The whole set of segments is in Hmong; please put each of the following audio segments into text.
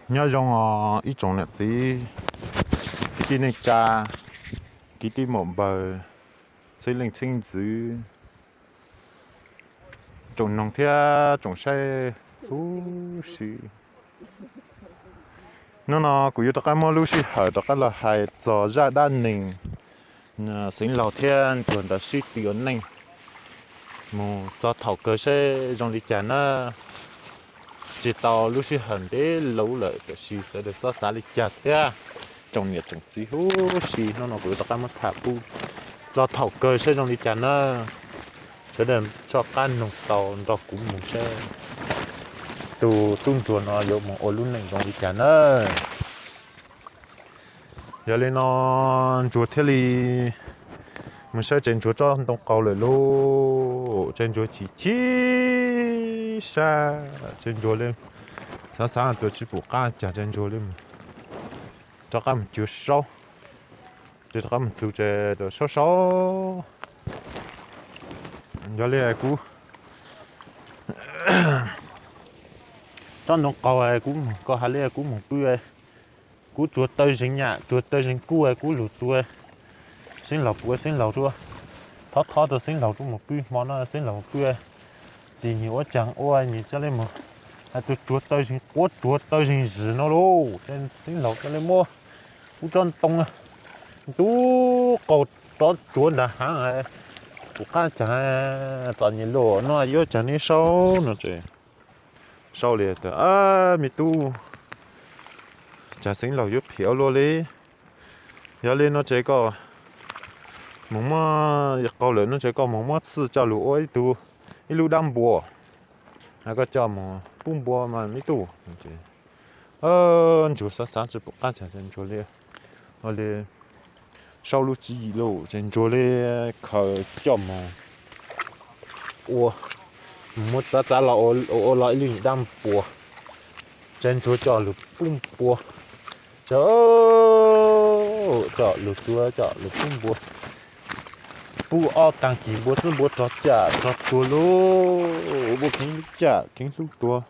Nyob zoo os ib tsoom niam txiv, kwv tij neej tsa, kwv tij muam npawg, txhiv leej txhiv ntxwv, tsoom noog thiab tsoom saib huv si. Hnub no kuv yuav rov qab muab lub sij hawm rov qab los hais txog zaj dab neeg Xeev Laus thiab Ntsuag ntawd sib tw ua neej mus txog thaum kawg seb zoo li cas na. Tsis tau lub sij hawm ntev lauj lawm tiam sis sawv daws xob xav li cas thiab. Tsoom niam tsoom txiv huv si, hnub no kuv yuav rov qab muab tham pub txog thaum kawg seb zoo li cas na. Sawv daws soj qab noog tau nrog kuv mus seb tus tub Ntsuag no yuav mus ua lub neej zoo li cas na. Yog li no Ntsuag thiaj li mus saib tsev Ntsuag tsob ntoo qau lawm lauj. Tsev Ntsuag chim chim sab, tsev Ntsuag li xav xav tuaj tsis pum qab cas, tsev Ntsuag li rov qab mus cuag saub, ces rov qab mus txug ces saub saub, yog li kuv tsob ntoo qau, kuv koj hais li kuv mus pw, kuv tsuag taw zeeg nyam tsuag taw zeeg kuj, kuv lug txug, Xeev Laus puv, Xeev Laus rua, thov thov rau Xeev Laus rua mus pw hmo no, Xeev Laus mus pw, tim nyias ua caag ua nyias coj li mus, hais tug tsuag taw zeeg quab tsuag taw zeeg zis no lauj. Xeev Laus coj li muab kuv tsob ntoo ntub qaug rov tsuav nrag haav, pum qab caag, txom nyem luaj no yuav caag neb saub no ces saub li tias, me tub, cas Xeev Laus yuav phem ua luaj li. Yog li no ces koj mus muab, qaug lawm no ces koj mus muab txhij coj lug ua ib tug, ib lub dab npua, koj coj mus pub npua mas me tub. Ntsuag xav xav tsis pum qab cas, Ntsuag li, ua li saub lub tswv yim lauj, ces Ntsuag li khaws coj mus ua, muab txav txav los ua los ib lub nyuam dab npua, ces Ntsuag coj lug pub npua, ces coj lug txua coj lug pub npua, pub ob taag kis npua txwb npua rov cam rov tuag lauj, npua kheev cam kheev hlub tuag,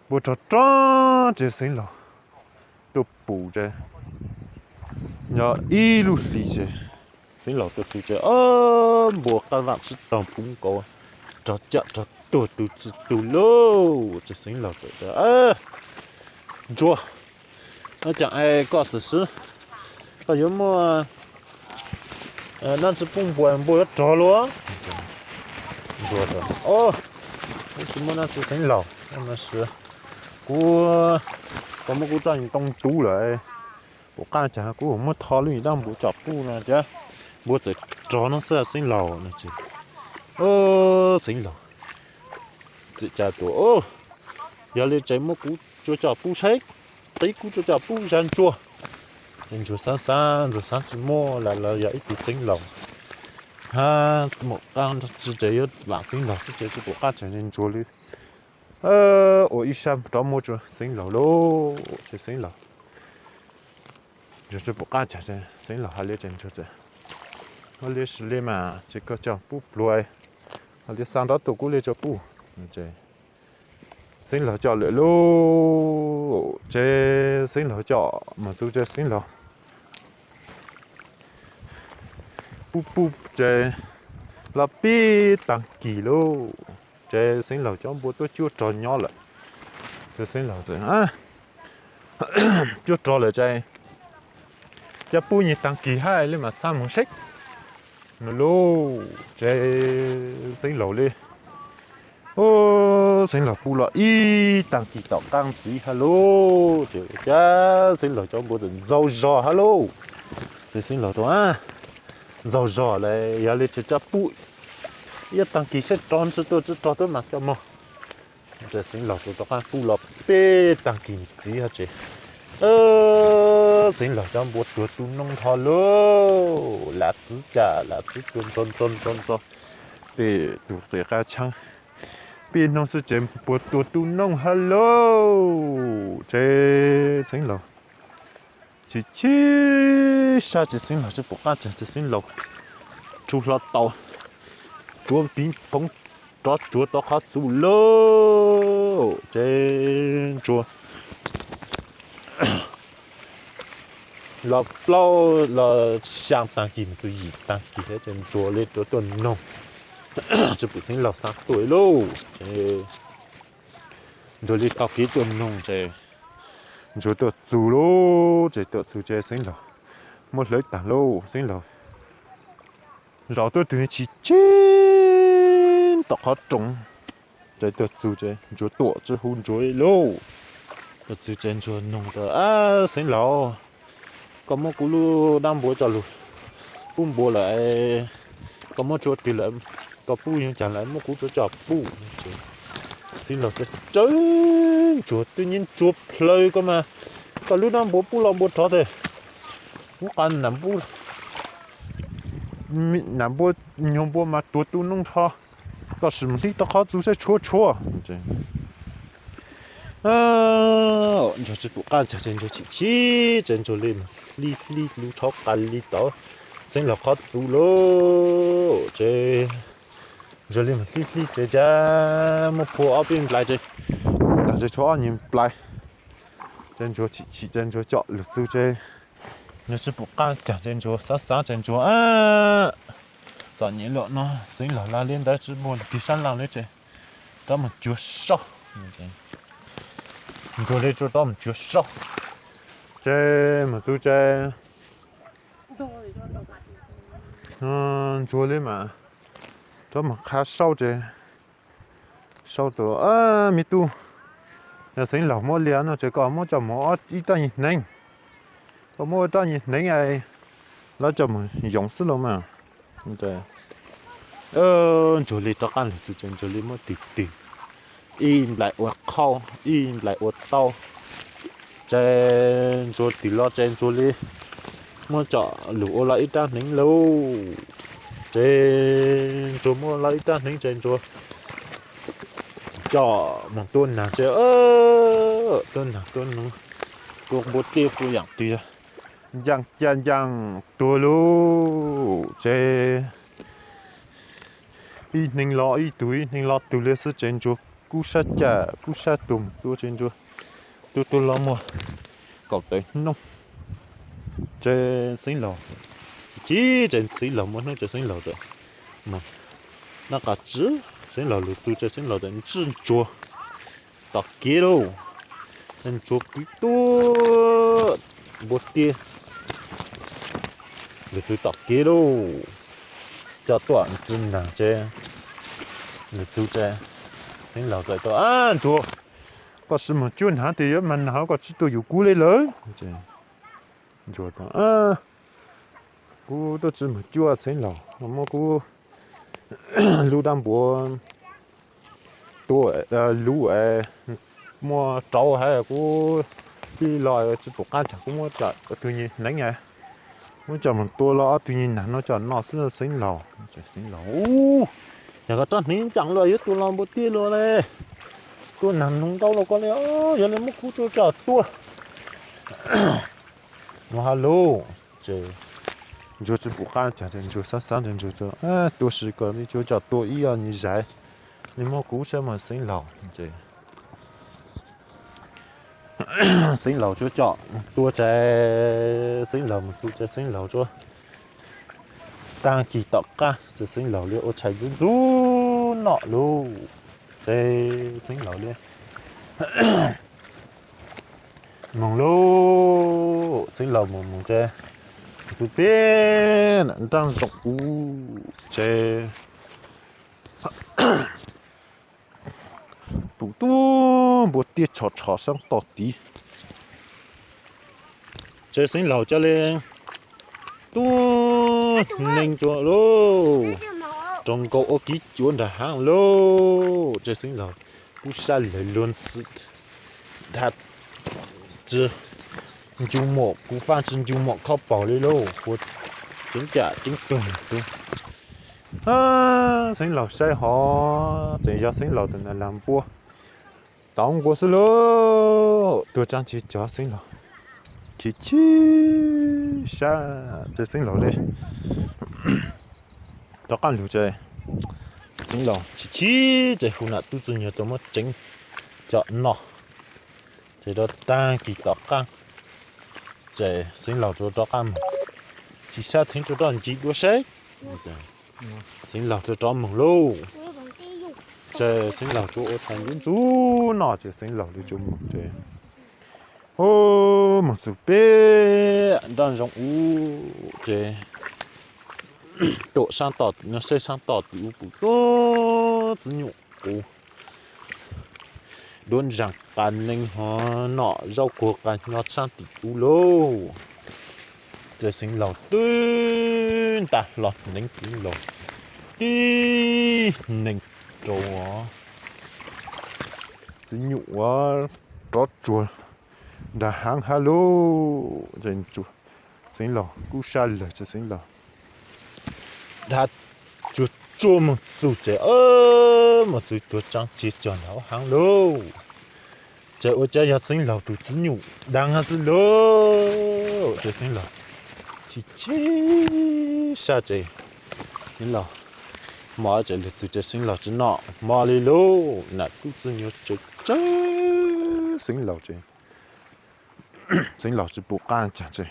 npua rov rov ces Xeev Laus tuaj pum ces yog ib lub hlis ces Xeev Laus tuaj pum ces npua qab vaam sib tog puv nkaus, rov cam rov tuag tug txwg tug lauj. Ces Xeev Laus txawm tias, Ntsuag, no caag es koj txawm swb, koj yuav muaj dab tsi pub npua, npua yuav rov lauj? Ntsuag tias, Wb tsis muaj dab tsi Xeev Laus, no sis kuv, koj muab kuv tsob ntoo ntub lawm, pum qab cas kuv muab tho lub nyuam dab npua coj pub no thiab, npua txawm rov no xwb Xeev Laus no ces Xeev Laus txawm tias, Yog li ces muab kuv tsuav coj pub saib, qhib kuv tsuav coj pub saib Ntsuag. Ces Ntsuag xav xav, Ntsuag xav tsis muaj lawm, los yog ib tug Xeev Laus hab muaj qab tsi ces yuav vaam Xeev Laus xwb ces tsis pum qab tseem Ntsuag li ua ib sab rov muab Xeev Laus lauj. Ces Xeev Laus, Ntsuag tsis pum qab cas, Xeev Laus hais li ces Ntsuag txawm, Ua li sis li mas ces koj coj pub pluag, ua li xa nrov tuaj kuv li tsuav pub. Xeev Laus coj lawm lauj. Ces Xeev Laus coj mus txug ces Xeev Laus pub pub ces los peb taag kis lauj. Ces Xeev Laus cov npua tuaj cuab rog nyob lawm. Ces Xeev Laus txawm, Cuab rog lawm ces coj pub nyias taag kis hab li mam xa mus seb no lauj. Ces Xeev Laus li, Xeev Laus pub los ib taag kis tom qaab ntxiv hab lauj. Ces ua cas Xeev Laus cov npua txawm ntxaug zog hab lauj. Ces Xeev Laus tau, Ntxaug zog lawm, yog li ces coj pub ib taag kis seb rog tsi tuaj, tsi rog tuaj mas coj mog. Ces Xeev Laus tau rov qaab pub los peb taag kis ntxiv hab ces Xeev Laus cov npua tuag tu noob nrho lauj. Lam txwv cam lam txwv tuag ntxo ntxo ntxo ntxo, peb tug qias qab tshaab, peb noog xwb ces npua tuag tu noob hab lauj. Ces Xeev Laus chim chim sab ces Xeev Laus tsis pum qaab tsaag ces Xeev Laus rhu hlo tau, tsuav piv phoov rov tsuav tau qhov txuj lauj. Ces Ntsuag los plaub los xyaa taag kis mus txug yim taag kis thiab ces Ntsuag le rov tuaj noog tsi pum Xeev Laug xaav tuaj lauj. Ces Ntsuag le taug kev tuaj noog ces Ntsuag tuaj txug lauj, ces tuaj txug ces Xeev Laug muab hlawv taag lauj. Xeev Laug zaum tuaj tug chim chim tom qhov rooj, ces tuaj txug ces Ntsuag tuaj tsi hu Ntsuag le lauj. Tuaj txug ces Ntsuag noog tas, Xeev Laug, koj muab kuv lub dab npua coj lug pub npua lawm, koj muab tsua twg lawm, koj pub yog caag lawm muab kuv tsua coj pub. Xeev Laug tsa rawv Ntsuag, twb yeej Ntsuag plhaws koj mas, koj lub dab npua pub los npua rov tes, kuv qa nam npua nyuag npua mas tuag tu noob nrho, koj sim mus hlib rov qhov txug saib tshuav tshuav. Ntsuag tsi pum qab ntsaag ces Ntsuag chim chim ces Ntsuag le mus hlib hlib lub rhab qa li tod Xeev Laug qhov txug lauj. Ces Ntsuag le mus hlib hlib ces ca muab phua ob peb nplais ces, taag ces tshuav ob nyuag nplais. Ces Ntsuag chim chim ces Ntsuag coj lug txug ces Ntsuag tsi pum qab ntsaag ces Ntsuag xaav xaav ces Ntsuag txom nyem lawm no, Xeev Laug lawv le ntawd tsi muaj tig sab laj le ces rov mus cuag saib. Ntsuag le tsuas rov mus cuag saib. Ces mus txug ces Ntsuag le mas rov mus qha saib ces saib tas, Me tub, yog Xeev Laug muab li no ces koj muab coj mus ib rab nyuag hneev, koj muab ib rab nyuag hneev lawv coj mus yoov xwb los mas. Ntsuag le rov qab lug txug ces Ntsuag le muab tig tig ib nplais ua qhaub ib nplais ua taub. Ces Ntsuag tig los ces Ntsuag le muab coj lug ua los ib rab hneev lauj. Ces Ntsuag muab los ib rab hneev ces Ntsuag coj moog tua naag ces tua naag tua noog, tua npua tiaj tua yaam twg, ncaaj ca ncaaj tuag lauj. Ces ib hneev los ib tug ib hneev los tug le xwb ces Ntsuag kub sab caj kub sab tuag mus tua ces Ntsuag tua tuag los muaj kaum tawm hnub ces Xeev Laug, chim ces Xeev Laug muaj hnub ces Xeev Laug txawm mus noj qab tsi, Xeev Laug lug txug ces Xeev Laug txawm ntsib Ntsuag tom kev lauj. Ntsuag kwv tuaj npua tiaj lug txug tom kev lauj, coj tuaj ntsis naag ces lug txug ces Xeev Laug txawm tas, Ntsuag, koj sim mus cuab naag tes yuav mag naag koj tsi tuaj yug kuv le lawm. Ntsuag tas, Kuv tuaj tsi mus cuab Xeev Laug, muab kuv lub dab npua tua lub muab rauv hab kuv pib los tsi pum qab ntag, kuv muab coj ob tug nyuag hneev, muab coj mus tua los ob tug nyuag naag no coj noj xwb Xeev Laug. Xeev Laug, Yog koj rab hneev ncaaj luaj yuav tua los npua tiaj luaj le, tua naag noog ntau los koj le, yog le muab kuv tsua coj tuaj no ha lauj. Ces Ntsuag tsi pum qab cas ces Ntsuag xav xav ces Ntsuag tas, Tua si koj le tsua coj tua ib ob nyuag zais, le muab kuv saib mas Xeev Laug. Ces Xeev Laug tsua coj tua ces Xeev Laug mus txug ces Xeev Laug tsua taag kis tom qab ces Xeev Laug le ua tshais ntxuv ntxuv noj lauj. Ces Xeev Laug le moog lauj, Xeev Laug moog moog ces txug peb nraab zoov ub ces pum tub npua tiaj tshom tshom saab toj tid. Ces Xeev Laug ca le tub neeg tsua lauj, rau nkaus ua kiv cuav nraag haav lauj. Ces Xeev Laug kub sab lawg luag ntxhi dha tsi ncu muam, kuv faaj tsi ncu muam khob paug le lauj, ua ceev cam ceev tuag tu. Xeev Laug saib hov ces yog Xeev Laug tus nas lag npua tau nkaus xwb lauj, tuag tsaab tsi cov Xeev Laug chim chim sab ces Xeev Laug le rov qaab lug ces Xeev Laug chim chim ces hu nam tub txug nyuag tuaj muab tseev coj noj. Ces rau taag kis tom qaab Ces Xeev Laus tsuas rov qab mus, tsis sab theeb rau roj ncig dua seb. Xeev Laus tsuas rov mus lauj. Ces Xeev Laus tsuas ua tshais ntxub ntxub no ces Xeev Laus li tsuas mus ces, ub, mus txog pem nraj zoov ub ces tuam sab tod, sab tod tim ub puv tuaj txwb nyuj qus, duab ntsaag qas nees ho nom zaub kuag qas nyo sab tim ub lauj. Ces Xeev Laus twb nta hlo hneev, Xeev Laus tib hneev rau txwb nyuj ua rov tsuag nrag hab hab lauj. Xeev Laus kub sab lawg ces Xeev Laus dab tsuag tsuag mus txug ces, mus txug tuag tsaab tsev cog nrag hab hab lauj. Ces ua cas yog Xeev Laus tus txwb nyuj dab hab xwb lauj. Ces Xeev Laus chim chim sab ces Xeev Laus mob ces lug txug ces Xeev Laus tsi noj hmo li lauj. Nam tub txwg nyuag tsawv tsawv Xeev Laus ces Xeev Laus tsi pum qaab caag ces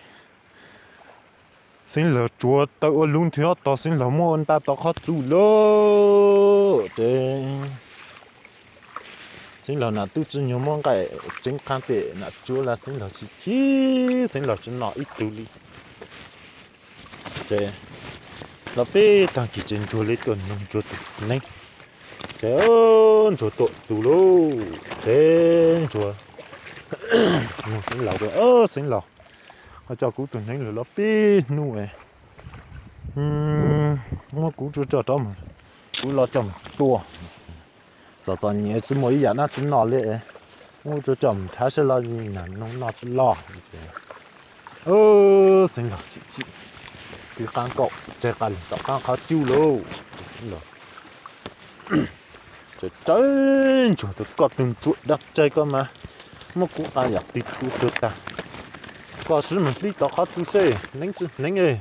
Xeev Laus tsuav taw ua lug nrhiav tog Xeev Laus muab ua nta tom qhov txug lauj. Ces Xeev Laus nam tub txwg nyuag muab nqaij tseev qaab pem nam tsuab lawm, Xeev Laus chim chim Xeev Laus tsi noj ib tug li. Ces los peb taag kis ces ntsuag li tuaj nug ntsuag tus neeb. Ces ntsuag tuaj txug lauj, ces ntsuag nug Xeev Laus tias, Xeev Laus, koj coj kuv tus neeb lug los peb nub es muab kuv tsuj coj rov, kuv los coj mus tua. Txom txom nyem tsi muaj ib yaam dlaab tsi noj li, muab tsuj coj mus nrhav saib los nam noog noj tsi loj. Xeev Laus chim chim, tib qaab nkaum tseg qab lug tom qaab qhov cub lauj. Ces rawv ntsuag tias, koj tug ntsuag dab tsi koj mas muab kuv qab yam tib tug tuag tag. Koj swb mus hlib tom qhov txug seb neeb tsi hneev.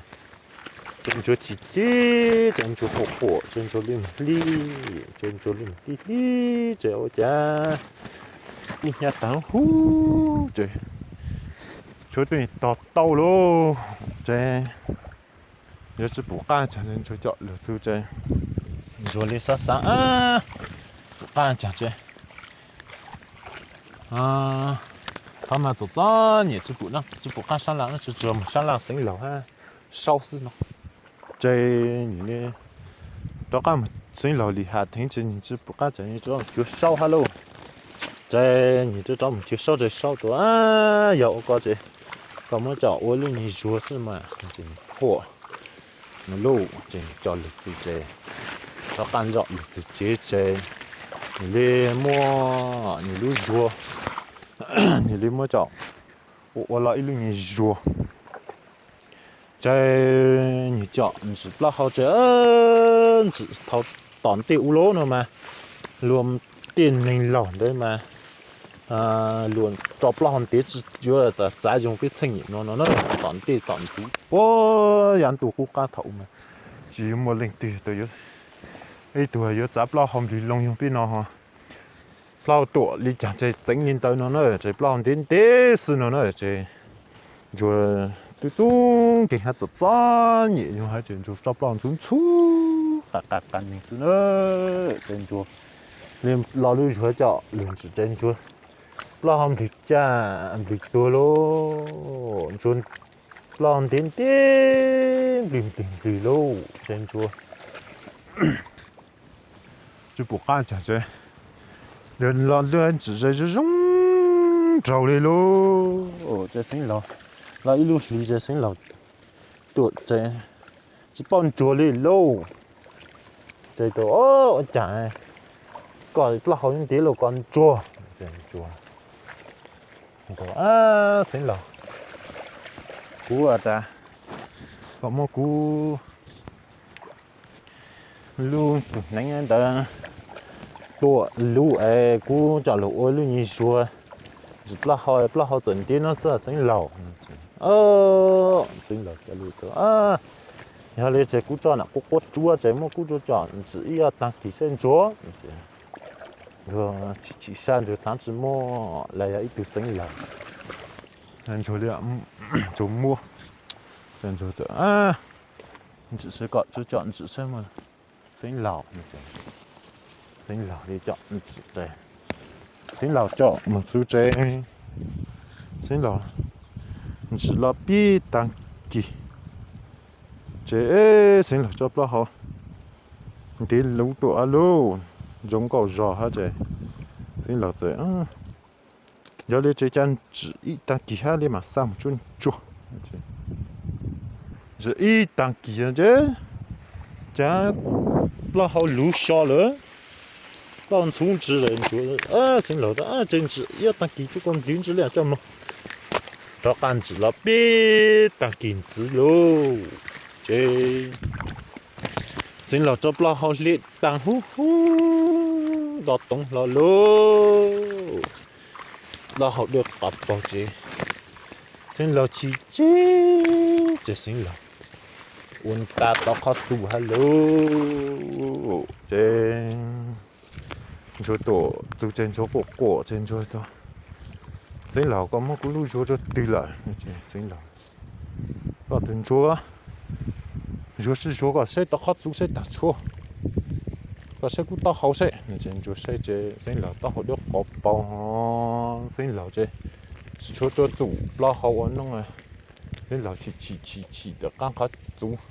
Ces ntsuag chim chim ces ntsuag quam quam ces ntsuag li mus hlib, ces ntsuag li mus hlib hlib ces ua cas ib hnyav taag huv ces ntsuag twb tog tau lauj. Ces yuav tsi pum qaab caag ntsuag coj lug txug ces ntsuag li xav xav, pum qaab caag ces qhov mas txom txom nyem tsi pum, tsi pum qaab sab laj, tsuas tsuas mus sab laj Xeev Laus hab saub xwb no. Ces nws li rov qaab mus, Xeev Laus lim has theev ces nws tsi pum qaab ces nws rov mus cuag saub hab lauj. Ces nws rov mus cuag saub ces saub tias, yog ua ko ces koj muab coj ua lub nyuag zuag xwb mas. Ces nws thuam mus lauj, ces nws coj lug txug ces rov qaab zoj lug txug tsev ces nws li muab nws lub zuag, nws li muab coj ua ua los ib lub nyuag zuag. Ces nws coj ntsim plaub hau ces ntsim thaum tom ntej ub lauj no mas luag tej neeg laug ntawd mas luag tso plaub hau ntev tsi yuav txav zoo peb txheej nyem no no na. Tom ntej tom ntxiv puag yav ntuj qub qab thaum ub mas tsis muaj leej twg ib tug yuav txav plaub hau nplwg loo zoo peb no. Plaub hau tuam li caag ces txeev li ntawd no na, ces plaub hau ntev ntev xwb no na. Ces ntsuag tub tub nkeeg hab txom txom nyem yug hab ces ntsuag tso plaub hau ntxhuv ntxhuv qa qa qa neeg xwb na. Ces ntsuag li lo lub zuag coj lug ntsim ces ntsuag plaub hau nplwg caj nplwg tuag lauj. Ntsuag plaub hau ntev ntev nplwg nplwg nplwg lauj ces ntsuag tsi pum qaab caag ces lo lub ntsim ze zoo zoo nraug li lauj. Ces Xeev Laus los ib lub hlis ces Xeev Laus tuaj ces tsis paub ntsuag li lauj. Ces tias, ua cas koj plaub hau ntev lauj koj ntsuag? Xeev Laus, kuv tas koj muab kuv lub tug hneev ntawd tua lug es kuv coj lug ua lub nyuag zuag ntsim plaub hau, plaub hau txawm ntev no xwb Xeev Laus. Xeev Laus, yog li ces kuv tso nam quav quav tsuab ces muab kuv tsuab coj ntsim ib ob taag kis seb ntsuag. Ntsuag chim chim sab ntsuag xaav tsi muab lawv yog ib tug Xeev Laus. Ntsuag li, Ntsuag muab, Ntsuag txawm ntsim saib kom tsuab coj ntsim saib mas, Xeeb Laus, Xeeb Laus li coj ntsim tsev, Xeeb Laus coj mus txug tsev, Xeeb Laus ntsim los pib taag kis tsev, Xeeb Laus tso plaub hau ntiv lub tuaj hab lauj, zoo nkauj zog hab tsev, Xeeb Laus txawm, yog li tsev cas ntsim ib taag kis hab li mas xa mus tsuab ntsuag, ntsim ib taag kis tsev, cas plaub hau luv xyo lawm, plaub ntxhub ntsis lawm, Xeeb Laus tsev ntsim ib taag kis tsuab kua ntiv ntsis li coj moog, rov qab ntsim los pib taag kis ntxiv lauj, tsev Xeeb Laus tso plaub hau hli taag hub hub do toov hlo lauj, plaub hau dawb qhov paug tsev, Xeeb Laus chim chim tsev, Xeeb Laus ua nta tau qhov txus hab lauj, tsev Ntsuag tuaj txug tsev Ntsuag quaj quaj tsev Ntsuag tau, Xeeb Laus koj muab kuv lub zuag rua twg lawm, Xeeb Laus, koj tug Ntsuag, zuag sib zuag koj saib tau qhov txus saib taag tshuaj, koj saib kuv taub hau saib, Ntsuag saib tsev Xeeb Laus taub hau dawb qhov paug, Xeeb Laus tsev tsis tshuav rua txus plaub hau ua nooj, Xeeb Laus chim chim chim chim tawm qaab qhov txus,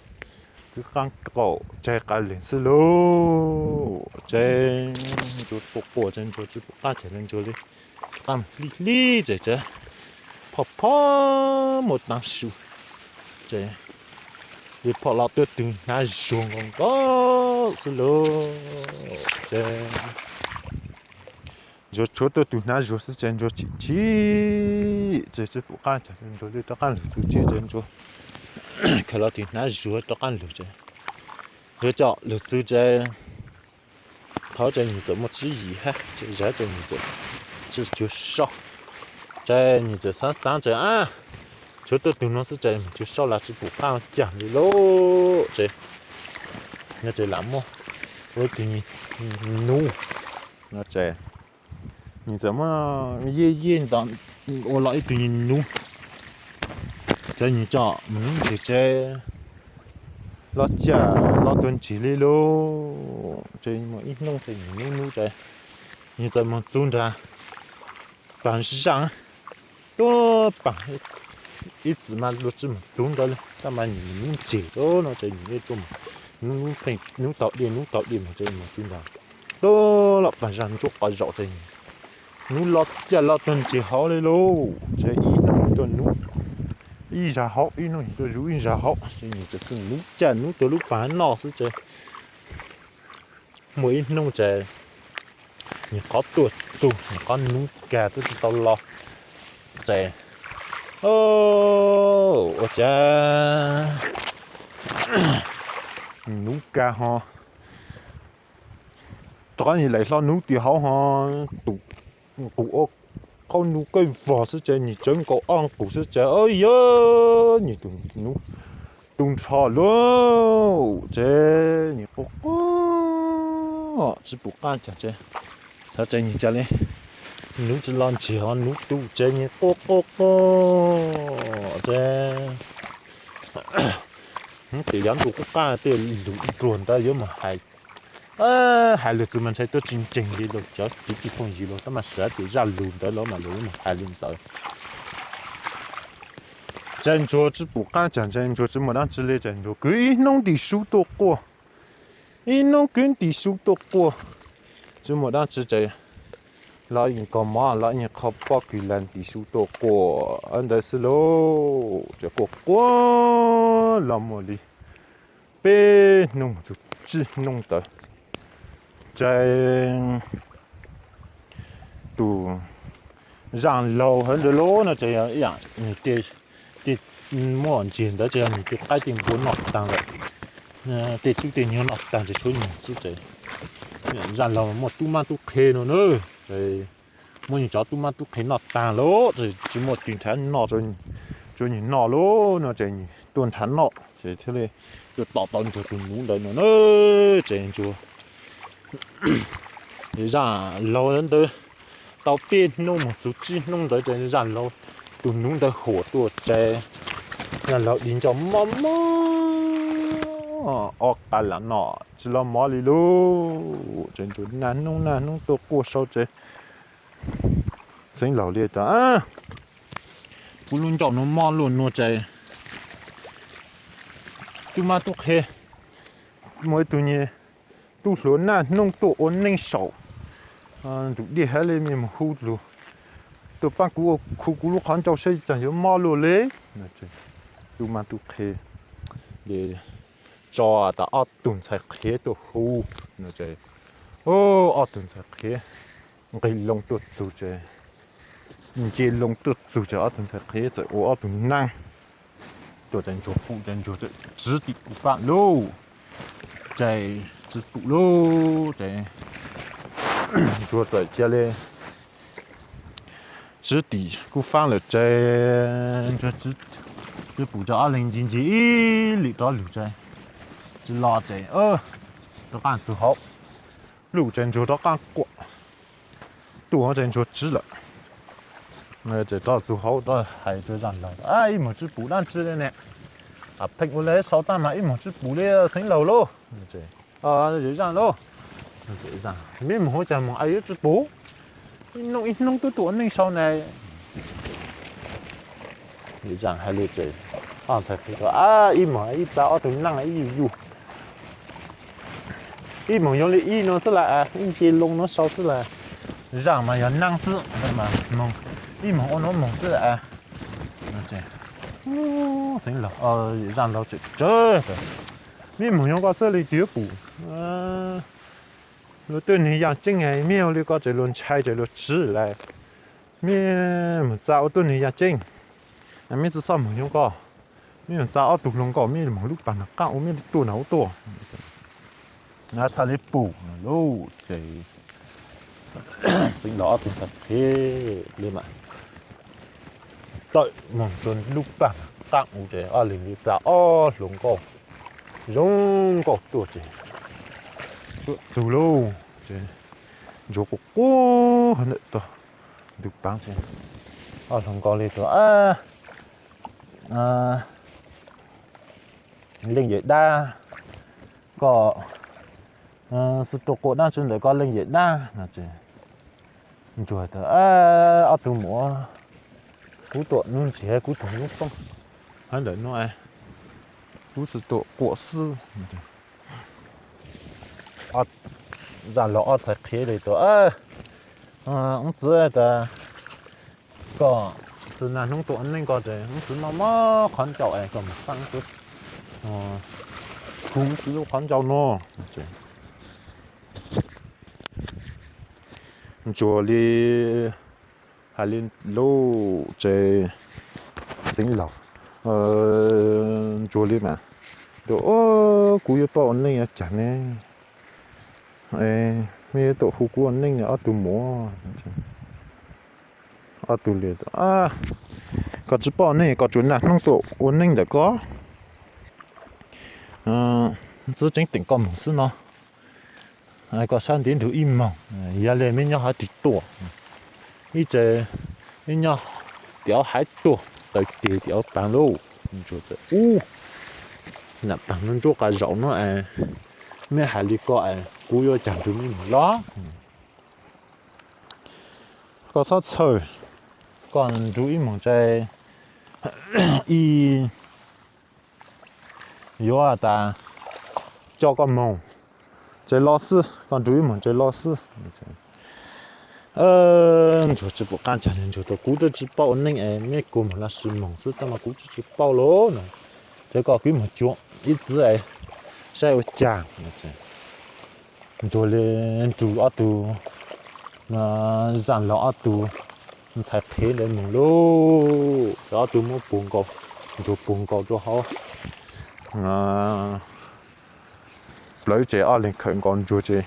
twb qaab kaum tsaig qas leeg xwb lauj, tsev Ntsuag quaj quaj tsev Ntsuag tsis pum qaab cag le Ntsuag li, qaab hlib hlib tsev tsev, phoj phoj muaj taav su, tsev li phoj los tuaj tug hnav zuag nkaus nkaus xwb lauj, tsev Ntsuag tshuav tuaj tug hnav zuag xwb tsev Ntsuag chim chim tsev tsis pum qaab cag Ntsuag li rov qaab lug txug tsev tsev Ntsuag khaws los tug hnav zuag rov qaab lug tsev, Ntsuag coj lug txug tsev, thaum tsev nws txawm muaj tsib yim hab tsev zag tsev nws txawm tsis cuag sau, tsev nws txawm xaav xaav tsev a, tshuav tuaj tug nuav xwb tsev mus cuag sau los tsis pum qaab cag li lauj, tsev nws txawm lam muaj ua ib tug nuv, nws txawm muaj yij yij ntawd ua los ib tug nuv, tsev nws coj mus nub ntses tsev, los caj los tuag ntsis li lauj, tsev muaj ib hnub tsev nws nub nub tsev, nws txawm mus txug nraag paag zaaj, tuaj paag ib txwm mas luag tsis mus txug ntawd li tab mas nws nub ntses lauj no tsev nws yeej tuaj mus nub nub pheej nub taug dej nub taug dej mus tsev mus txug nraag, tuaj los paag zaaj ntsuab qhov zaum tsev nws nub los caj los tuag ntsis hauv li lauj, tsev ib hnub nws tuaj nub ib zag hauv ib hnub nws tuaj zuv ib zag hauv, tsev nws txawm nub caj nub tuag lub paag noj xwb tsev. Muaj ib hnub tsev nws qhov tuaj txug nws qhov nub kag twb tsis tau los, tsev ua cas nws nub kag ho rov qab nws laim hlo nub tim hauv ho, tus nqus ua qhov nub kawg vog xwb tsev nws tsawv nkaus ob nqus xwb tsev, yog nws tus nub tu nrho lauj, tsev nws quaj quaj tsis pum qaab cag tsev, thaum tsev nws ca le nub tsis los ntsis ho nub tu tsev nws quaj quaj quaj tsev. Hnub tim yav ntuj qub qab tej lus ruag ntawd yuav mus hais, hais lug txug mas ntshai tuab tsis ntseeg li los cov kwv tij phooj ywg los tab mas xav tias zaj lug ntawd los mas lug yuav mus hais li ntawd. Tsev ntsuag tsis pum qaab cag tsev ntsuag tsis muaj dab tsi li tsev ntsuag kwv ib hnub ntim su tuaj quaj, ib hnub kwv ntim su tuaj quaj, tsis muaj dab tsi tsev los ib kog mov los ib qho pob kws lawm ntim su tuaj quaj ntawd xwb lauj. Tsev quaj quaj los muaj li peb hnub mus txug tsib hnub ntawd, tsev tus zaaj laug hov ntawd lauj no tsev ib yaam nws tej muaj ntsiag ntawd tsev yog nws tej qaib tej npua noj taag lawm, tej tub tej nyuag noj taag tsev tshuav nws xwb tsev. Zaaj laug muaj tub mab tub qhe no na, muab nws cov tub mab tub qhe noj taag lauj, tsev tsis muaj tug nrhav noj rua nws noj lauj no tsev nws tuaj nrhav noj tsev thiaj li tuaj tom tau ntsuag tus nuv ntawd no na. Tsev ntsuag zaaj laug ntawd tau peb hnub mus txug tsib hnub ntawd tsev zaaj laug tus nub ntawd huam tuaj ces Zaj Laug di ncauj mob mob ob qa lam no tsis los mov li lauj. Ces Ntsuag nag hnub nag hnub tuaj quaj sau ces Xeev Laus li tas, kuv lub ncauj no mob luaj nuav ces tub mab tub qhe, muaj ib tug nyuag tub hluas naj hnub tuaj ua neej saum ntug dej hab li, mej mus hu lug tuaj paab kuv ua khu kuv lub qhov ncauj saib caag yuav mob luaj li. Tub mab tub qhe tso tas ob tug ntxhais qhev tuaj hu. Ob tug ntxhais qhev nqis loo tuaj txug ces, nce loo tuaj txug ces ob tug ntxhais qhev txawm ua ob tug naaj tuaj ces Ntsuag pum ces Ntsuag txawm tsiv tim kuv faab lauj. Ces tsiv pum lauj ces Ntsuag txawm cia li tsiv tim kuv faab lawm ces Ntsuag tsiv pum ces ob leeg nce nce ib lwm rov lug ces tsis los ces rov qaab txug hauv lub ces Ntsuag rov qaab quaj tuaj ces Ntsuag tsiv lawm. Ces rov txug hauv rov hais rua Zaj Laug, ib moog tsi pum dlaab tsi le ne, pheej ua le sau taag mas ib moog tsi pum le Xeev Laug lauj. Zaj Laug, meb moog ua caag moog es yuav tsi pum, ib nub ib hnub tub tuaj ua neej sau ne. Zaj hais li ces ntxhais qhev tas, ib moog ib tsa ob tug naaj ib yug yug, ib moog yuav le ib nua xwb lawm, ib nce loo nua sau xwb lawm. Zaj mas yog naaj xwb, ib moog ua nua moog xwb lawm. Xeev Laug, Zaj Laug tseem tsawg, meb moog yuav koj xwb le twb yuav pum. Luag tuab neeg yaaj tseeb, meb ua le ko ces luag ntshai ces luag tsiv lawm. Meb moog tsa ua tuab neeg yaaj tseeb, meb tsi xob moog yuav koj. Meb moog tsa ob tug hluas nkauj, meb moog lub paag nraag qaab ua, meb tuaj nraag ua tuaj. Txhaj le pum lauj ces Xeev Laug ob tug ntxhais qhev le mas tawm moog rua lub paag nraag qaab ua ces ob leeg le tsa ob hluas nkauj zoo nkauj tuaj ces txug lauj ces Ntsuag quaj quaj ntawm tog ntug paav ces ob hluas nkauj le tas, Leej Yawm Dab, koj xub tuaj quaj dlaab tsi ntawm koj Leej Yawm Dab no ces Ntsuag tas, ob tug muam, kuv tuaj nuv ntsig kuv tug nuv poob hab ntawm nuav, kuv xub tuaj quaj xwb. Zaj Laug ob txhais qhev le tas, Wb txiv tas, koj txiv naj hnub tuaj ua neej koj ces wb txiv mob mob qhov ncauj es koj moog xaab wb txiv, khu wb txiv lub qhov ncauj nuav. Ntsuag le hais le lauj ces Xeev Laug, Ntsuag le mas, kuv yuav paub ua neej ua caag ne, mej yuav tuaj hu kuv ua neej ne ob tug muam. Ob tug le tas, koj tsi paub ua neej, koj tsuas naj hnub tuaj ua neej ntawm koj, txiv tseev teem koj moog xwb no, koj sab ntev nrug ib moog, yog le meb nyob hab tig tuaj, ib tse meb nyob tim hauv haiv tuaj, taw teg tim hauv paag lauj. Ntsuag tas, ub, nam paag nuav ntsuab qas zaum nuav es, meb hais le ko es kuv yuav caag nrug meb moog los? Koj xob txhawj, koj nrug wb moog tse, ib yuav tas coj koj moog tse los xwb, koj nrug wb moog tse los xwb. Ntsuag tsi pum qaab caag le, Ntsuag tas kuv twb tsi paub ua neej es meb kuas moog los sis moog xwb tab mas kuv twb tsi paub lauj no. Ces koj kuj moog cuag ib txiv es saib ua caag. Ntsuag le nrug ob tug, Zaj Laug ob tug ntxhais qhev ntawd moog lauj, ces ob tug muab puag nkaus, Ntsuag puag nkaus rua hauv plawv ces ob leeg khawm nkaus Ntsuag ces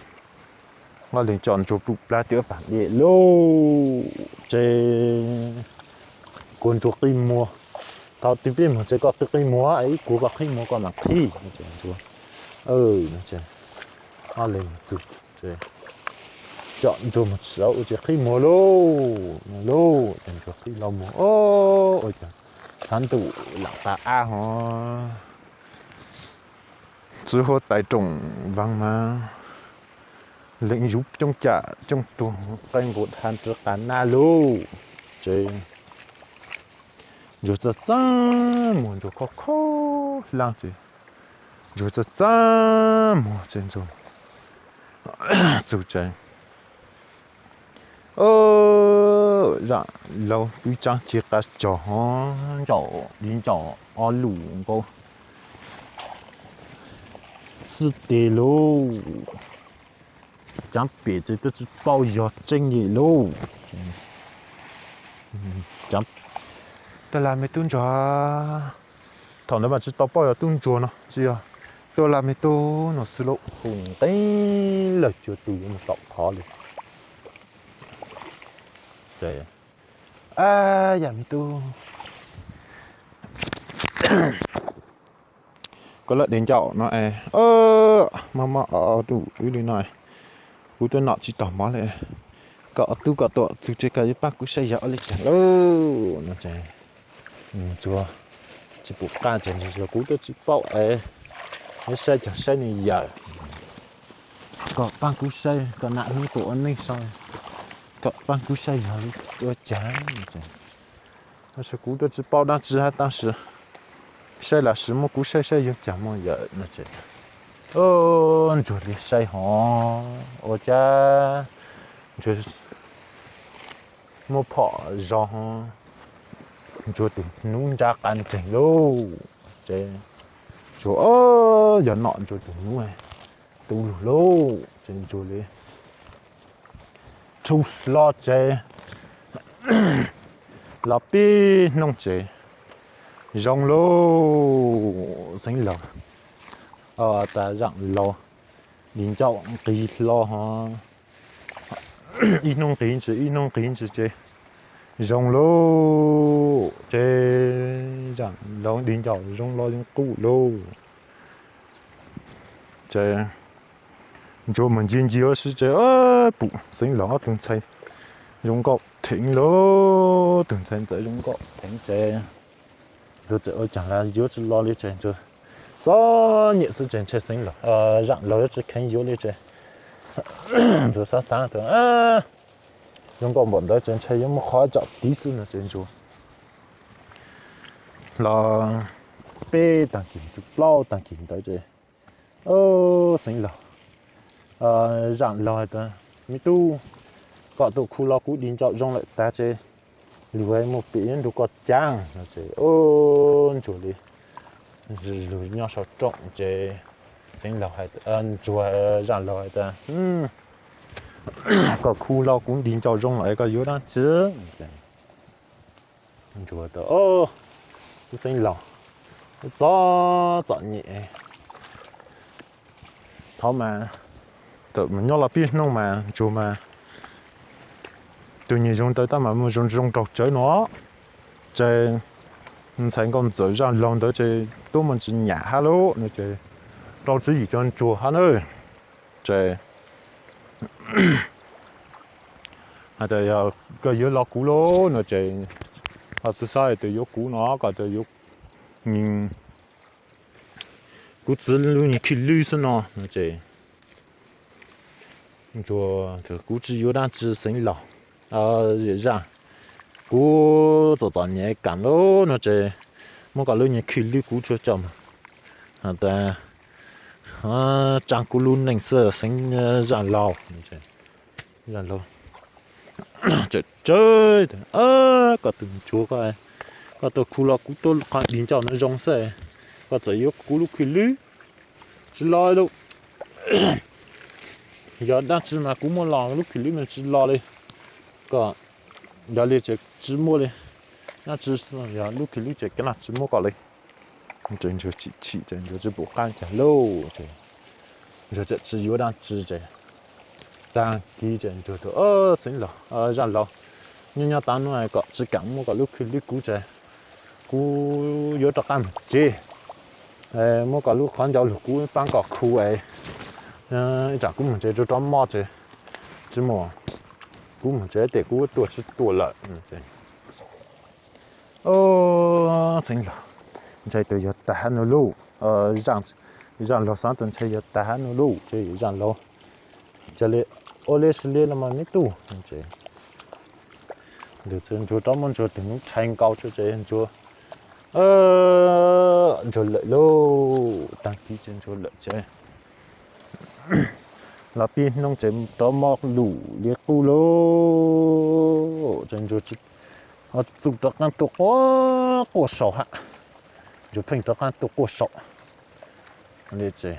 ob leeg coj Ntsuag plug plab tim paag dlej lauj. Ces kuas Ntsuag qi muag, thaum twg peb moog ces koj qi qi muag, ib kuas koj qhib muag koj mam qhib. Ob leeg txug, coj Ntsuag moog txhawv ua ces qhib muag lauj, lauj. Ces Ntsuag qhib los mus, ua cas thab ntuj lam qab ab ho, txwv huab tais room vas mas leej yug coob cam coob tuag qe nqus dha rov qab naj lauj. Ces Ntsuag txaj txaj muag, Ntsuag khob khob hlab ces Ntsuag txaj txaj muag ces Ntsuag txug tsev. Zaam laug tub tsaab ci qab tsog ho ncaum li ncaum ob lus nkaus xwb tes lauj. Caav pem ces twb tsi paub yog tseeb li lauj. Tuab lag me tub ntsuag, thaum ntawd mas tsi tau paub yog tub ntsuag no, tsi yog tuab lag me tub no xwb lauj. Hu nqeeb lawm cuag tus yuav mus tom qhov li. Yam me tub, koj lawm di ncaum no es, mob mob o rau wb li no, kuv tuaj nom tsis tau mob li. Koj ob tub koj tuaj txug tsev koj yuav paab kuv saib yog ua li cas lauj no ces Ntsuag tsis pum qaj ces Ntsuag tias kuv tuaj tsis paub es, saib cov saib ne yawm, koj paab kuv saib, koj nam hnub tuaj ua neej sau, koj paab kuv saib yog ua cas. Tab sis kuv tuaj tsis paub dab tsi hab tab sis saib los sis muab kuv saib saib yog cas muaj yawm no ces Ntsuag li saib ho ua cas Ntsuag muab phom zog, Ntsuag tus hnub nrab qab nreeg lauj. Ces Ntsuag, yog nom Ntsuag tus hnub tu lug lauj ces Ntsuag li rhu hlo ces los pib hnub ces zoo lauj. Xeev Laug tas Zaam Laug di ncauj nqis hlo ho, ib hnub nqis ntsis ib hnub nqis ntsis ces zoo lauj. Ces Zaam Laug di ncauj zoo los zoo quj lauj. Ces Ntsuag mus ncig ncig ua si ces pum Xeev Laug ob tug ntxhais zoo nkauj theev lauj, tug ntxhais ntxawm zoo nkauj theev ces Ntsuag txawm ua caag los yuav tsis los li ces Ntsuag txom nyem xwb ces ntshe Xeev Laug, Zaam Laug yuav tsis kheev yuav li ces Ntsuag xav xav tias zoo nkauj npaum ntawd ces ntshe yuav muaj qhov tsom tiv xwb no ces Ntsuag los peb taag kis txug plaub taag kis ntawd ces Xeev Laug, Zaam Laug has tas me tub, koj tuaj khu lo kuv di ncauj zoo lawm tag ces lug muaj pim yuav nrug koj caav no ces Ntsuag li lug nyob sau rooj ces Xeev Laug, Ntsuag, Zaam Laug has tas koj khu lo kuv di ncauj zoo lawm koj yuav dlaab tsi? Ntsuag tas Xeev Laug, txom txom nyem, thov mas, txawm mus nyob los pib hnub mas Ntsuag mas tug nyuas zoo ntawd tab mas muaj zoo zoo raug tsawv no ces ntxhais nkauj ntxawm Zaam Laug ntawd ces tub muaj tsis nyam hab lauj no ces rau tswv yim cov Ntsuag hab na ces has tas yog koj yuav los kuv lauj no ces koj txwj xav tas yuav kuv no koj tas yuav kuv txwv lub nyuag khij lwb xwb no no ces Ntsuag, kuv tsis yuav dab tsi Xeev Laug, Zaam, kuv txom txom nyem kaam lauj no ces muab koj lub nyuag khij lwb kuv tsuag tso mas has tas tsaa kuv lub neej xwb Xeev, Zaam Laug. Zaam Laug txawm tsawv tas koj tus Ntsuag ko, koj tuaj khu lo kuv tuab qhov di ncauj no zoo xwb, koj txawm yuav kuv lub khij lwb tsis los lauj. Yog dab tsi mas kuv muab los lub khij lwb mas tsis los li. Koj, yog li ces tsis muab li, dab tsi yog lub khij lwb ces kav liam tsis muab koj li. Ces Ntsuag chim chim ces Ntsuag tsis pum qab cas lauj ces Ntsuag txawm tsis yuav dab tsi ces taag kis ces Ntsuag tas Xeev Laug, Zaam Laug, nyob nyob tav no kom tsis kaam muab koj lub khij lwb kuv ces kuv yuav rov qab mus tsev, muab koj lub qhov ncauj lug kuv paab koj khu es ib tsam kuv mus tsev rau rov mob ces tsis muaj Kuv mus tsev tes kuv tuaj tsis tuaj lawm. Xeev Laus, ntshai tus yog tag hab nuav lauj. Zaaj Laug xaav tas ntshai yog tag hab nuav lauj, ces Zaaj Laug ca le, ua le sib le los mas me tub. Ntsuag rov muab ntsuag tus nub rhais nkaus tso ces ntsuag, ntsuag lawm lauj, taag kis ces ntsuag lawm ces los pib hnub ces rov mob lug li qub lauj, ces ntsuag txuj rov qaab tuaj quaj quaj saum hab, ntsuag pheej rov qaab tuaj quaj saum li ces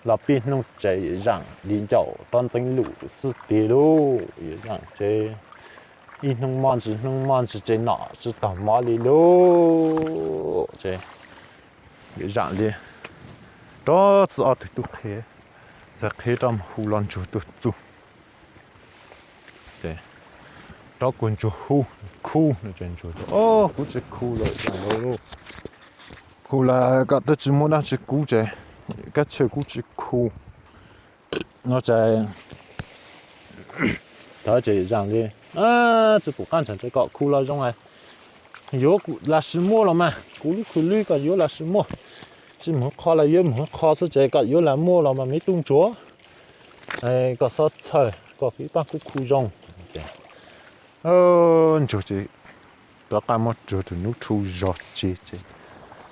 los pib hnub ces Zaaj li ncauj rov ntxeev lug xwb tig lauj, Zaaj ces ib hnub mob ntsis hnub mob ntsis ces nom tsis taug mob li lauj, ces Zaaj li rov txug ob tug tub qhe, txawm qhe rov mus hu los ntsuag tuaj txug, rov kuas ntsuag hu, khu no ces ntsuag, kuv tsis khu lawm, Zaaj Laug, khu lawm koj twb tsis muaj dab tsi kub ces kab tshaj kuv tsis khu no ces thaum ces Zaaj li tsis pum qab ntsha ces kom khu los zoo, yuav kuv lam sis muaj los mas kuv lub khw lwb koj yuav lam sis muaj, tsis mus qho los yuav mus qho xwb ces koj yuav lam muaj los mas me tub ntsuag, koj xob txhawj koj ib paab kuv khu zoo. Ntsuag ces rov qab muab ntsuag tus nub rhu zog tseg ces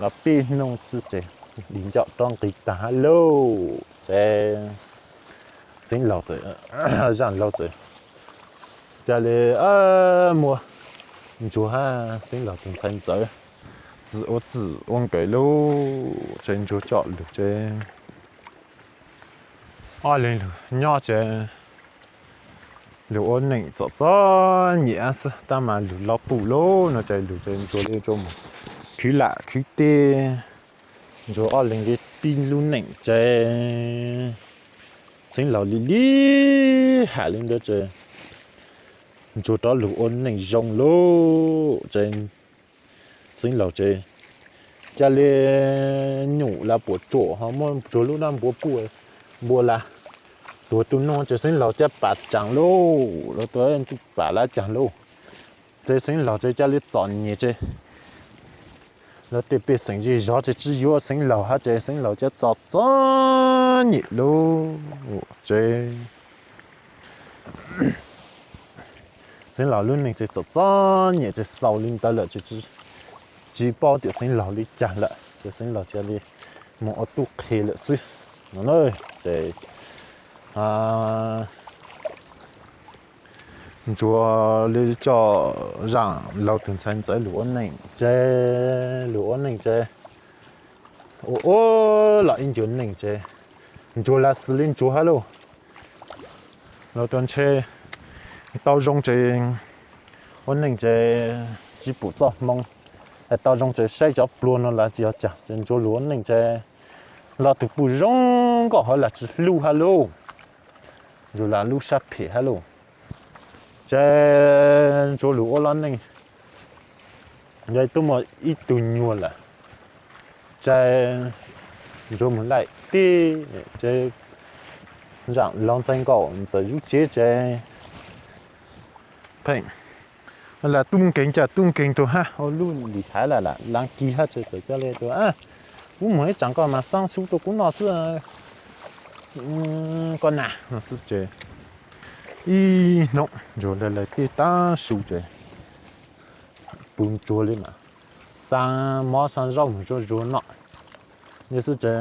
los pib hnub xwb ces li ncauj rov nqis taag hab lauj, ces Xeev Laus txawm, Zaaj Laug txawm ca le muab ntsuag hab Xeev Laus tus ntxhais ntxawm txwm ua txwm ua nkawm lauj, ces ntsuag coj lug ces ob leeg lug nyob ces lug ua neej txom txom nyem xwb tab mas lug loj puj lauj no ces lug ces ntsuag li rua mus khwv lam khwv teb, ntsuag ob leeg li pib lub neej ces Xeev Laus li li has li ntawd ces ntsuag rov lug ua neej zoo lauj ces Xeev Laus ces ca le nyum las puam tsuam ho muab ntsuag lub nab npua puj npua las tuag tu nuj ces Xeev Laus ca pam tsaam lauj, lawv tuaj ntuj pam lawv caag lauj, ces Xeev Laus ces ca li txom nyem ces lawv tej pej xeem zej zog ces tsi yuav Xeev Laus hab ces Xeev Laus ca txom txom nyem lauj ces Xeev Laus lub neej ces txom txom nyem ces xaus li ntawd lawm ces tsis paub tias Xeev Laus li cas lawm ces Xeev Laus cia li mus ua tub qhe lawm xwb no ces ntsuag li coj Zaaj Laug tus ntxhais ntxawm lug ua neej ces lug ua neej ces ua ua los ib ncua neej ces ntsuag las xws li ntsuag hab lauj, los tuaj ntshe tau zoo ces ua neej ces tsis pum txoj hmoo, tau zoo ces saib cov pluag no las tsis yog cas ces ntsuag lug ua neej ces los tug puj zoo nkauj hov las tsis hlub hab lauj, ntsuag las lub sab phem hab lauj, ces ntsuag lug ua lub neej yog tub muaj ib tug nyuag lawm ces ntsuag mus laij teb ces Zaaj Laug ntxhais nkaum ntxawm zub tsev ces pheej las tub nkeeg cas tub nkeeg tug hab ua lub lim haiv las laav kis hab ces txawm ca le tug, kuv mus ib tsam koj mas xaab sub tuaj kuv noj xwb koj na no xwb ces ib hnub ntsuag laij laij teb taab su ces pum ntsuag li mas xaa mov xaa zaub mus zuj zus noj li xwb ces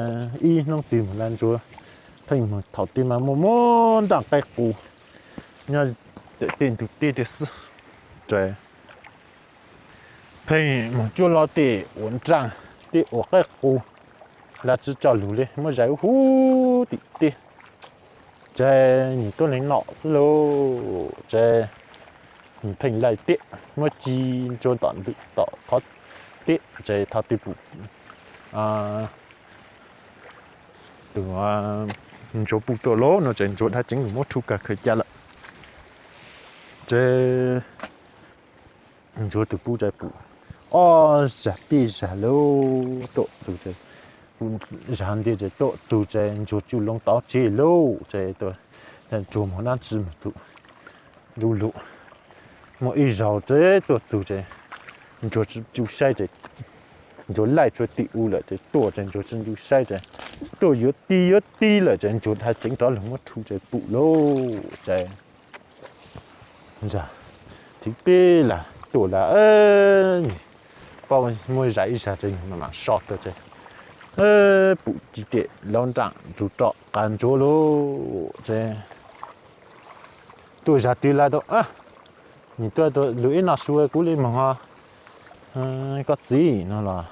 ib hnub twg mus las ntsuag pheej mus thaum twg mas muaj muaj nraaj qaib qus nyob tej ntug teb tiag xwb ces pheej mus cuab log tej uas nraaj tej uas qaib qus las tsi tso lug li muab zais huv tim teb ces nyias tuab neeg noj xwb lauj ces nws pheej laij teb muab ci ntsuag tom ntug tom qhov teb ces thaum twg pum tus ntsuag puj tuaj lauj no ces ntsuag dab tseev lug muab rhu kag khaws ca lawm ces ntsuag tus puj ces pum ob zag peb zag lauj tuaj txug ces pum zag nti ces tuaj txug ces ntsuag tsuj loo tau tseg lauj ces ntsuag mus nab tsi mus txug ntu lug. Muaj ib zaug ces tuaj txug ces Ntsuag tsi ncu saib ces Ntsuag laij tsua tim u lawm ces tuaj ces Ntsuag tsi ncu saib ces tuaj yuav ti yuav ti lawm ces Ntsuag dhau ceev rov lug muab rhu ces pum lauj ces thib peb las tuaj las, pom muaj zais ib zag ces mam mam so tag ces pum ci kem laub nraam rua roj qas ntsuab lauj ces tuaj zag twg las tau, nws tuaj lug ib noj su kuv le moog os. Koj txiv no los,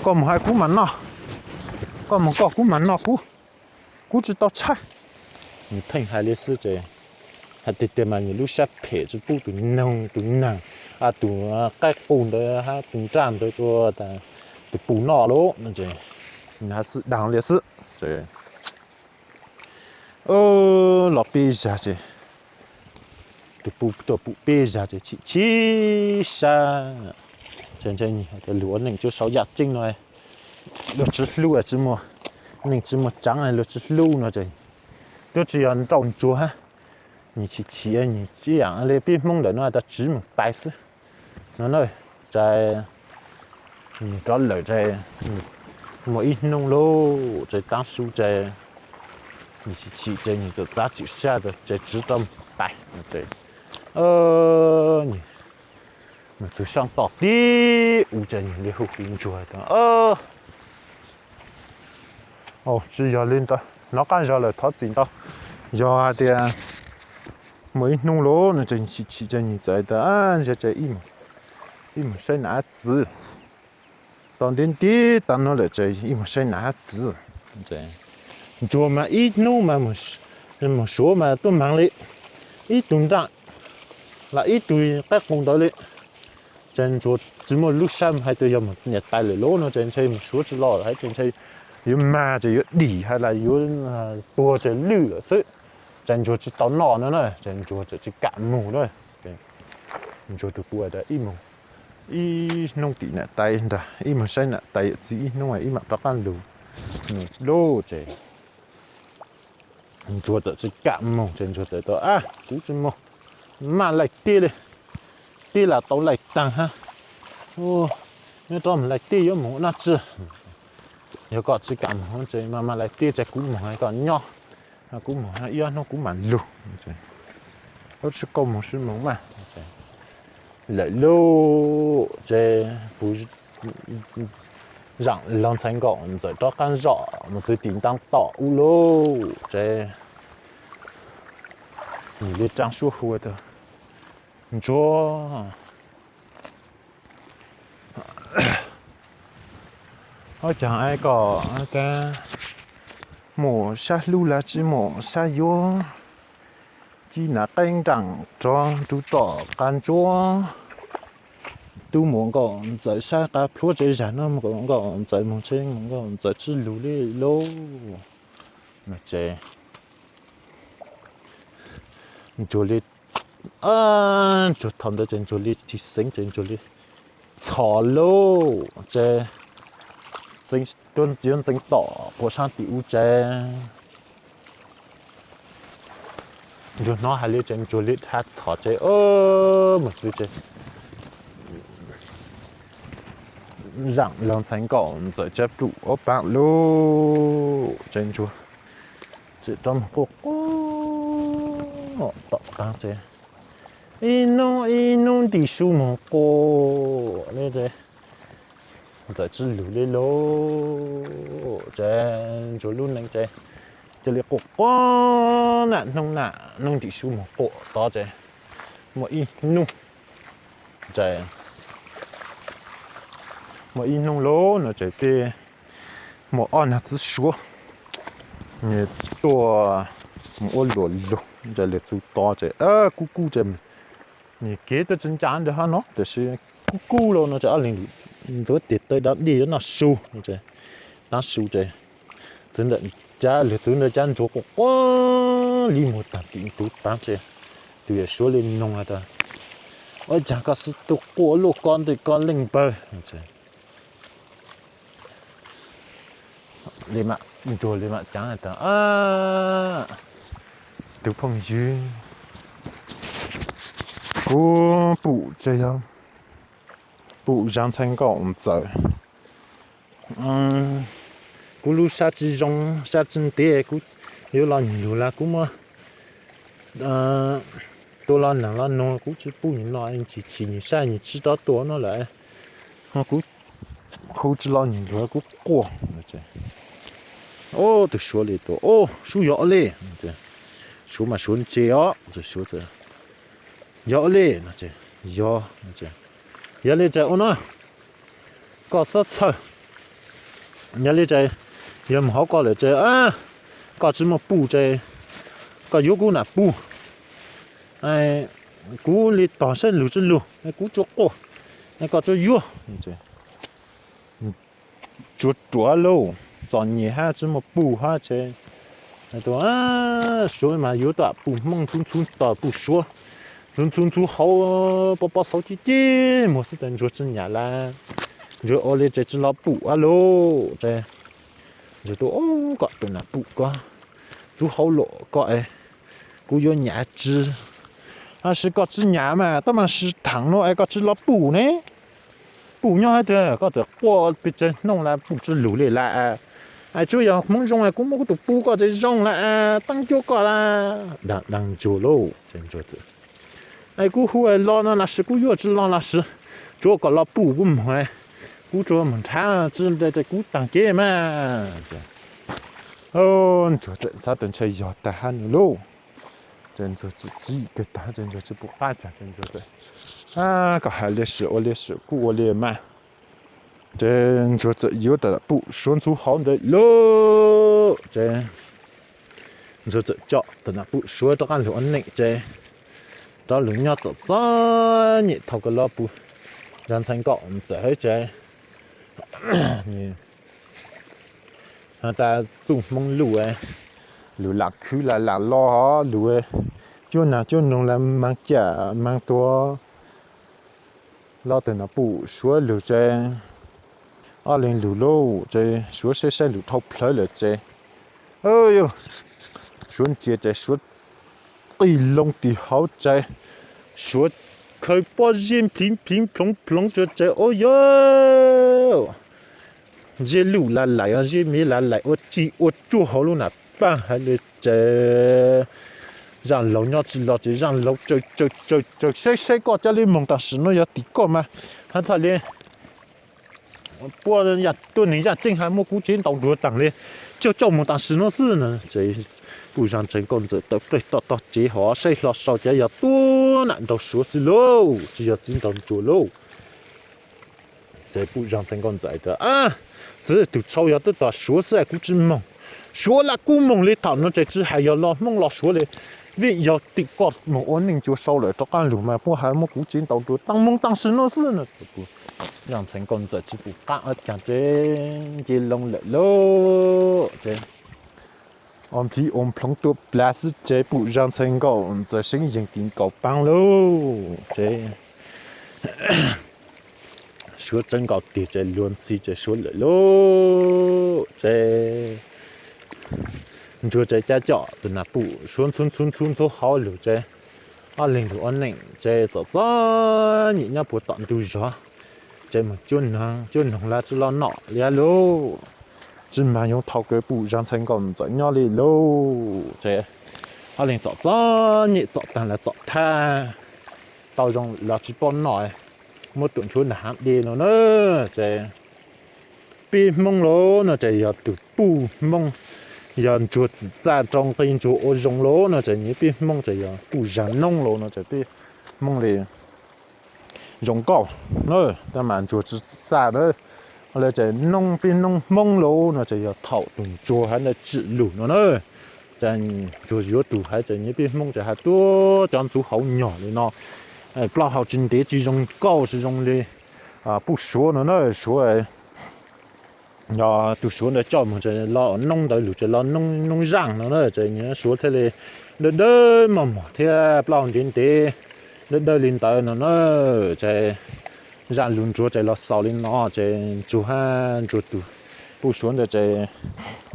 koj moog hais kuv mam noj, koj moog koj kuv mam noj kuv, kuv tsi tau tshaib. Nws pheej hais li xwb ces hais tiag tiag mas nws lub sab phem tsi pub tus noog tus naag, tus qaib qus ntawd hab tus nraj ntawd rua tus pum noj lauj no ces nws hais xwb dag li xwb ces los peb zag ces tus pum tuaj pum peb zag ces chim chim sab ces ntshe nws hais tias luag ua neej tsi sau yam tseeb no luag tsi hlub, neej tsi muaj tsaav luag tsi hlub no ces twb tsi yog nrauj Ntsuag hab, nws chim chim nws tsi yaam le peb Hmoob ntawm no tas tsiv moog tais xwb no na. Ces nws rov lawm ces muaj ib hnub lauj ces taab su ces nws chim chim ces nws txawm txav tsim sab ces tsiv rau moog tais ces nws mus txug saab tom tib u ces nws le hu hu Ntsuag tas, Tsi yog li ntawd, nov qaab zog lawm thov txim ntau. Yog hais tias muaj ib hnub lauj no ces chim chim ces nws txawm tas, Ntsuag ces ib mus saib nam hab txiv, tau ntev ntev taag nuav lawm ces ib mus saib nam hab txiv. Ntsuag mas ib hnub mas mus suav mas tuaj maag li ib tug nraj los ib tug qaib qus ntawd li. Ces Ntsuag tsi muaj lub sab hais tias yog mus niam tais lawm lauj no ces ntshe mus suav tsi los hais tias ntshe yuav mag ces yuav dim hab los yuav tuag ces lwj lawm xwb. Ces Ntsuag tsi tau noj no na ces Ntsuag txawm tsi kam mus na. Ntsuag tus pum tas, Ib hnub tim nam tais ntag, ib mus saib nam tais yawm txiv ib hnub ib mam rov qaab lug lauj ces Ntsuag txawm tsi kam mus ces Ntsuag txawm tas, Kuv tsi mus, maj laij teb li, teb los tau laij taag hab, nyob rov mus laij teb yuav mus ua dlaab tsi? Yog koj tsi kam mus ces maj maj laij teb ces kuv mus, koj nyob, kuv mus ib ob hnub kuv mam lug. Ua tsi koj mus sib mus mas lawm lauj ces puv zaam lug ntxhais nkaum ntxawm rov qaab zom mus txug tim ntaag tom ub lauj ces nws le raav suab hu tas, Ntsuag, ua caag es koj mus sab hlub los tsi mus sab yuav, ci nam qaib nraam rov rua roj qas ntsuab, tub mus nkaum ntxawm sab qas plhuav tsev zag no, mus nkaum ntxawm moog tsev, mus nkaum ntxawm tsi lug li lauj. No ces Ntsuag le, Ntsuag thaum ntawd ces Ntsuag le tig xeev ces Ntsuag le txhos lauj ces yuav ntxeev tom puab saab tim ub ces Ntsuag hnov hais li ces Ntsuag le dhau txhos ces mus txug ces zaam lug ntxhais nkaum ntxawm tsab plum ua paam lauj ces Ntsuag txawm rov mus quaj quaj tom qab ces ib hnub ib hnub ntim su moog quaj li ces ntxawm tsi lug li lauj ces Ntsuag lub neej ces cia li quaj quaj nam hnub nam hnub ntim su moog quaj tod ces muaj ib hnub ces muaj ib hnub lauj no ces tej muaj ob nag txiv suav nws tuaj mus ua luam lug ces lawv txug tod ces kub kub ces nws kev tuaj tsi ncaaj ntawd hab no tab sis kub kub lauj no ces ob leeg ntxuav tes taw dab dej yuav noj su no ces taab su ces txwv ntawm cab lawv txwv ntawm cab Ntsuag quaj quaj li mus taag tim ntug taag ces tus yawm suav le noog has tas, Ua caag koj xwb tuaj quaj luaj ko ntawm ko leej npawg? Ntsuag le maam caav tas, Tus phooj ywg, Kuv pum, pum zaj ntxhais nkauj ntxawm. Kuv lub sab tsis zoo, sab tsis ntev, kuv yuav los nyiag lug lawm kuv muab tua los neeg los nug kuv tsis pub nws noj, chim chim nws sab nws tsis rov tua no lawm. Ho kuv hu tsis los nyiag lug kuv quaj. Ub, tus suav li tuaj, ub, sub yog ua li. Suav mas suav ntse os, yog ua li no, yog, yog li ces ua no, koj xob txhawj, yog li ces yog mus hauv koj lawm ces koj tsis muaj pum ces koj yuav kuv nam pum, kuv li tog saib lug tsis lug, kuv tsuas quaj, koj tsuas yuav. Tsuav ruam lauj, txom nyem hab tsis muaj pum hab ces, suav mas yuav tuaj pum hmoob ntxhub ntxhub tog pum suav, ntxhub ntxhub ntxhub hauv, pob pob xauv cib cib muag xwb ces ntsuag tsis nyam lawm. Ntsuag ua li ces tsis los pum a lauj ces, ntsuag tuaj, koj tus nam pum ko, ntxhub hauv luam ko es kuv yuav nyam tsi? Tab sis koj tsis nyam mas tab mas sis theem no es koj tsis los pum ne. Pum nyob hab tiag, koj txawm quaj pes tsawg hnub lawm pum tsis lug li lawm. Es tsuas yog hmoov zoo es kuv muab kuv tus pum koj ces zoo lawm, teeb cuab koj lawm. Deev ntsuag lauj, es kuv hu los no los sis kuv yuav tsis los los sis, tsuav kom los pum kuv moog, kuv tsuas moog nrhav tsi, kuv taag kev mas. Ntsuag txawm xav tas ntshe yog tag hab no lauj. Ces ntsuag txawm txib kawg tag ces ntsuag tsis pum qab tag ces ntsuag txawm, koj hais li sim ua li sim kuj ua li mas. Ces ntsuag txawm yuav tus nam pum suav ntxhub hauv ntawd lauj ces ntsuag txawm coj tus nam pum suav rov qaab lug ua neej ces rov lug nyob txom txom nyem thaum kawg los pum zaj ntxhais nkauj ntxawm hab ces has tas txuj hmoob luj, lug lam khwv lam lam los hov lug, cuab naag cuab noog lam maag cam maag tuag, los tus nam pum suav lug ces ob leeg lug lauj ces suav saib saib lug dhau plawv lawm ces, suav ntsia ces suav qij loo tim hauv ces suav khaws pob zeb nplhiv nplhiv nploov nploov tsuag ces ua yog zeb luj lav laim, zeb me lav laim ua tsi ua tsuag hauv lub nam paag hab li ces zaaj laug nyob tsis los ces zaaj laug tsaws tsaws tsaws tsaws saib saib koj cov li moog tam sim no yog tim koj mas, hab txhaj li puab tuab neeg yaj ceeb hab muab kuv tsev ntaus nruag taag li, coj coj moog tam sim no xwb no ces pum zaj ntxhais nkauj ntxawm tawm plawg tog tog tsev hov saib hlo sau ces yog tuab nam nraug suav xwb lauj, tsis yog txiv nraug ntsuag lauj. Ces pum zaj ntxhais nkauj ntxawm tas, txiv, tus tshau yog tub tom suav xwb kuv tsis moog, suav lam kuj moog li thaum no ces tsis hais yog los hmoob los suav li, vim yog tim koj moog ua neej ncua sau lawm rov qaab lug mas puab hab muab kuv tsev ntaus nruag taag moog tam sim no xwb no. Zaj ntxhais nkauj ntxawm tsis pum qab ua caag ces nce loo lawm lauj ces ua nplhiv ua nploov tuaj plag xwb ces pum zaj ntxhais nkauj ntxawm seev yeeg tim nkaus paab lauj ces suav tseev nkaus tig ces luag ntxhi ces suav lawm lauj ces ntsuag ces coj coj tus nam pum suav ntxhub ntxhub ntxhub ntxhub hauv lug ces ob leeg lug ua neej ces txom txom nyem nyob puag tom ntug zog ces moog cuab noog cuab noog lawm tsis los noj li lauj. Tsis mag yoov thaum kawg pum zaj ntxhais nkauj ntxawm nyob li lauj ces ob leeg txom txom nyem txom taag lawm txom thab tau zoo los tsis paub noj, muab tuam nrhuav nag hav de no na ces peb hmoob lauj no ces yog tus puj hmoob, yog ntsuag txim txaj rau nqi ntsuag ua zoo lauj no ces nyiam peb hmoob ces yog puj zaj noob lauj no ces peb hmoob li zoo nkauj na, tab mas ntsuag tsis txim txaj na. Lawv ces noob peb noob hmoob lauj no ces yog thaum tus ntsuag hab ntawd tsim lug no na ces ntsuag yuav tus hab ces nyiam peb hmoob ces hab tuab cov ntxhub hauv nyog li no, plaub hau tsis ntev tsis zoo nkauj tsis zoo li puj suav no na, suav yog tus suav ntawd coj moog ces los noob ntawd lug ces los noob zaaj no na ces nyiam suav thiaj li dawb dawb mos mos thiab plaub hau ntev ntev dawb dawb li ntawd no na ces zaj lug ntsuag ces los xaus li no ces ntsuag hab ntsuag tus puj suav ntawd ces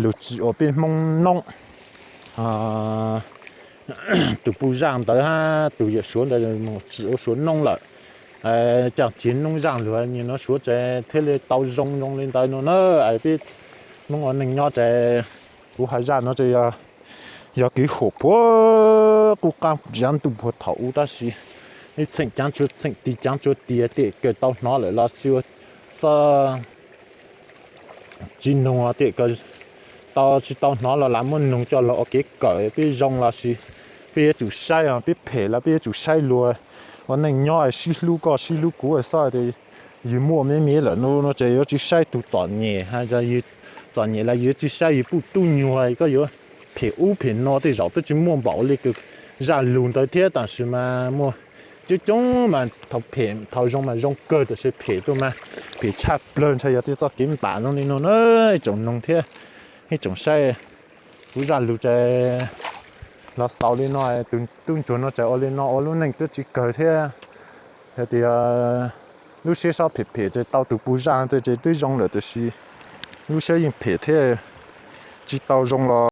lug tsim ua peb hmoob noob tus puj zaj ntawd hab tus yawm suav ntawd mus tsim ua suav noob lawm, coj txiv noob zaj lug nim no suav tsev thiaj li tau zoo zoo li ntawd no na. Peb Hmoob ua neej nyob tsev, kuv has zaj no tsev yog kev huam puag qub qab yav ntuj puag thaum ub tab sis ib txheej caav tsua txheej, tis caav tsua tis, tej kawg tau hnov lawm los tsis ua, tsis nug, tej kawg tau tsis tau hnov los lam muab nug coj los ua kev kawm peb zoo los sis peb yuav tsum saib, peb phem los peb yuav tsum saib luag ua neej nyob sib hlub koj sib hlub kuv xwb. Yus muaj me me lawm no tsev yuav tsis saib tus txom nyem, txom nyem los yus yuav tsis saib yus puj tub nyuag, koj yuav phem ub phem no tej zaum twb tsis muaj npaum li kws zaj lug ntawd thiab tab sis mas muaj coob coob mas thaum phem thaum zoo mas zoo kawg tab sis phem tuaj mas phem tshaj plawg ntshai yog tej txoj kev npam zoo li no na. Ib tsoom noog thiab ib tsoom saib, kuv zaj lug tsev los xaus li no, tus tub ntsuag no tsev ua li no ua lub neej twb tsis kawg thiab. Hais tias lub siab xob phem phem tsev tau tus puj zaj tej tsev twb zoo lawm tab sis lub siab yeej phem thiab, tsis tau zoo los